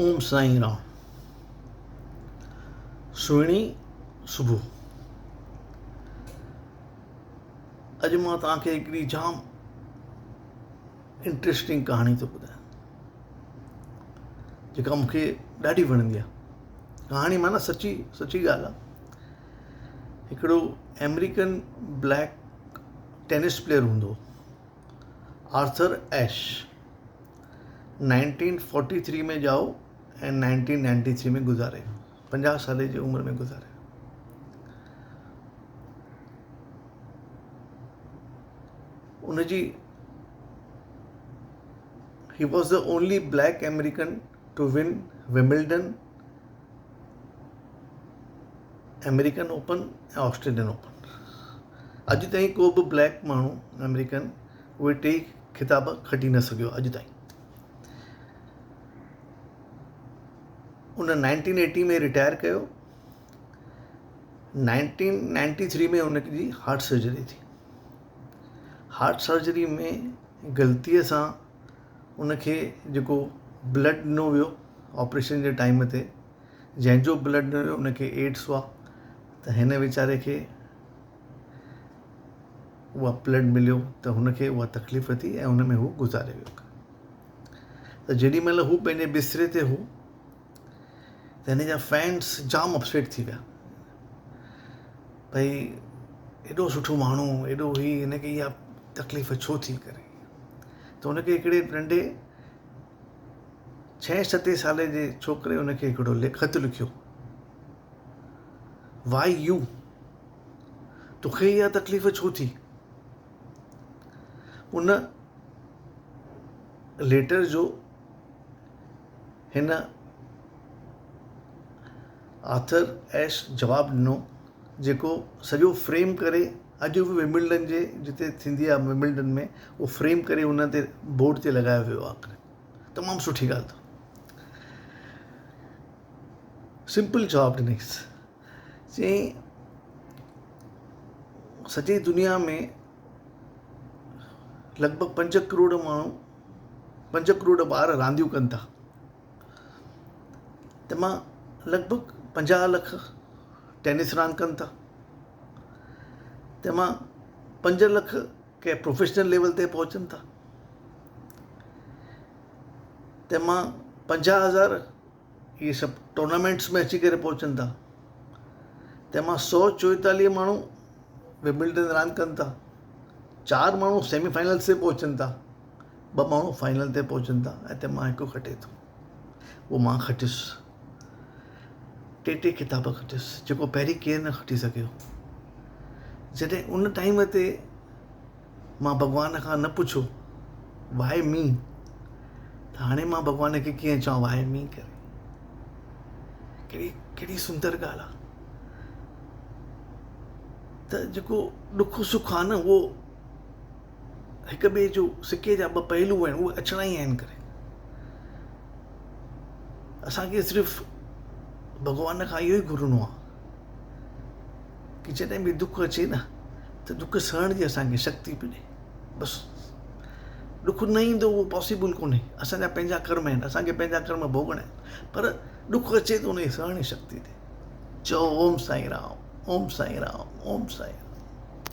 اوم سائين رام سهڻي صبح اڄ مان توهان کي هڪڙي جام انٽريسٽنگ ڪهاڻي ٿو ٻڌايان جيڪا مون کي ڏاڍي وڻندي آهي ڪهاڻي معنيٰ سچي سچي ڳالهه آهي هڪڙو آمريڪن بليڪ ٽينس پليئر هوندو هو آرٿر ايش 1943 ۾ ڄائو ۽ 1993 ۾ گذاري ويو. 50 سالي جي عمر ۾ گذاري ويو. ان جي he was the only black American to win Wimbledon, American Open ۽ Australian Open. اڄ تائين ڪو به بليڪ ماڻهو آمريڪن اهي ٽيئي خطاب کٽي نه سگهيو اڄ تائين. ان 1980 ۾ رٽائر ڪيو. 1993 ۾ ان جي هارٽ سرجري ٿي. هارٽ سرجري ۾ غلطيء سان ان کي جيڪو بلڊ ڏنو ويو آپريشن جي ٽائيم تي جنهن جو بلڊ ڏنو ويو ان کي ايڊس هئا ته هن ويچاري کي اها بلڊ مليو ته هن کي اها تڪليف ٿي ۽ ان ۾ هو گذاري ويو ته جيڏي مهل هو پنهنجي بستري تي هو ته هن جا فينس جام اپسيٽ ٿي ويا ڀئي ايڏو سٺو ماڻهو ايڏو هي هن کي اها تڪليف ڇو ٿي ڪري ته هن کي هڪڙي ننڍي ڇهين ستين سالي جي ڇوڪري هن کي هڪڙو خط لکيو وائي يو توکي اها تڪليف ڇو ٿي؟ ان ليٽر جو هن آرٿر ايش جواب ڏنو جيڪو سڄو فريم ڪري اڄ به ومبلڊن جي جتي ٿيندي آهي ومبلڊن ۾ اهو فريم ڪري ان تي بورڊ تي لڳايو ويو آهي تمام سٺي ڳالهه اٿو سمپل جواب ڏنائينس چيائين سڄي دنيا ۾ لڳ ڀڳ پنج ڪروڙ ماڻهو پنج ڪروڙ ٻار رانديون ڪن ٿا ته مان لڳ ڀڳ 50 لک ٽينس راند ڪن ٿا ته مان 5 لک ڪنهن پروفيشنل ليول تي پهچن ٿا ته مان 50,000 اهي سڀ ٽورنامينٽس ۾ اچي ڪري پهچن ٿا تنهن مان 144 ماڻهو ومبلڊن راند ڪن ٿا چار ماڻهو سيمي فائنلس تي پهچن ٿا ٻه ماڻهو فائنل تي پهچن ٿا ۽ تنهن مان هڪ کٽي ٿو اهو مان کٽيس ٽي ٽي خطاب کٽيس جيڪو پهرين ڪير نه کٽي سگهيو جڏهن ان ٽائيم تي مان ڀڳوان کان نه پڇيو وائي مي ته هاڻي مان ڀڳوان کي ڪيئن چوان وائي مي ڪري ڪهڙي ڪهڙي سندر ڳالهه آهي ته جيڪو ڏک سک آهي نه اهو هڪ ٻئي جو سڪي جا ٻه پهلو آهن اهي اچڻا ئي آهن ڪري اسانکي صرف ڀڳوان کان اهو ئي گهرڻو آهي ڪي جڏهن به دک اچي نه ته دک سهڻ جي اسان کي شڪتي به ڏي بس ڏک نه ايندو اهو پاسيبل ڪونهي اسان جا پنهنجا ڪرم آهن اسان کي پنهنجا ڪرم ڀوڳڻا آهن پر ڏک اچي ته ان جي سهڻ جي شڪتي ڏي چئو اوم سائين رام اوم سائين رام اوم سائين رام.